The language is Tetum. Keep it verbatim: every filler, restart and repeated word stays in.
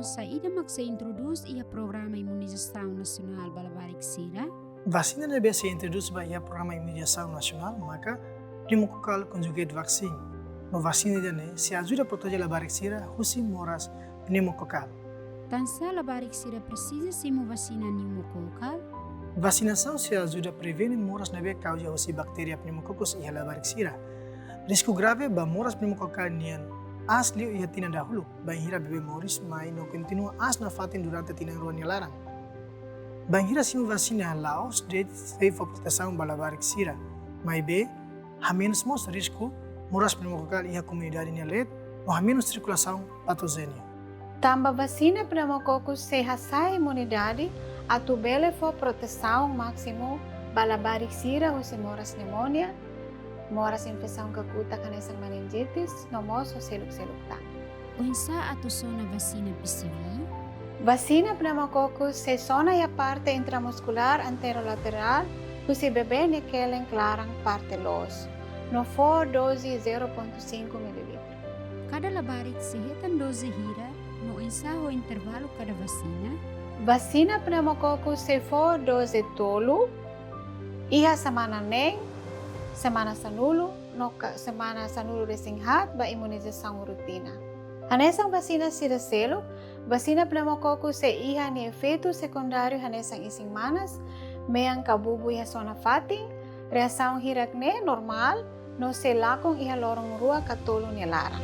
Saida mak sei introdús iha programa imunizasaun nasionál ba labarik sira? Vasina ne'ebé sei introdús ba iha programa imunizasaun nasionál maka pneumococcal conjugate vaccine. No vasina ida-ne'e sei ajuda proteje labarik sira husi moras pneumococcal. Tansá labarik sira presiza simu vasina pneumococcal? Vasinasaun sei ajuda prevene moras ne'ebé kauza husi baktéria Pneumococcus iha labarik sira. Risku grave ba moras pneumococcal nian aas liu iha tinan dahuluk, bainhira bebé moris mai no kontinua aas nafatin durante tinan rua nia laran. Bainhira simu vasina la'ós de'it sei fó protesaun ba labarik sira, maibé hamenus mós risku moras pneumococcal iha komunidade nia leet, no hamenus sirkulasaun patójenu. Tanba vasina pneumococcus sei hasa'e imunidade atu bele fó protesaun másimu ba labarik sira husi moras pneumonia, moras infesaun kakutak hanesan meningitis, no mós ho seluk-seluk tan. Oinsá atu sona vasina P C V? Vasina pneumococcus sei sona iha parte intramuskular anterolaterál husi bebé nia kelen klaran parte loos, no fó doze zero ponto cinco mililitru. Kada labarik sei hetan doze hira, no oinsá ho intervalu kada vasina? Vasina pneumococcus sei fó doze tolu, iha semana neen, semana sanulu, no ka semana sanulu resin haat ba imunizasaun rutina. Hanesan vasina sira seluk, vasina pneumococcus sei iha nia efeitu sekundáriu hanesan isin manas, mean ka bubu iha sona fatin, reasaun hirak-ne'e normál, no sei lakon iha loron rua ka tolu nia laran.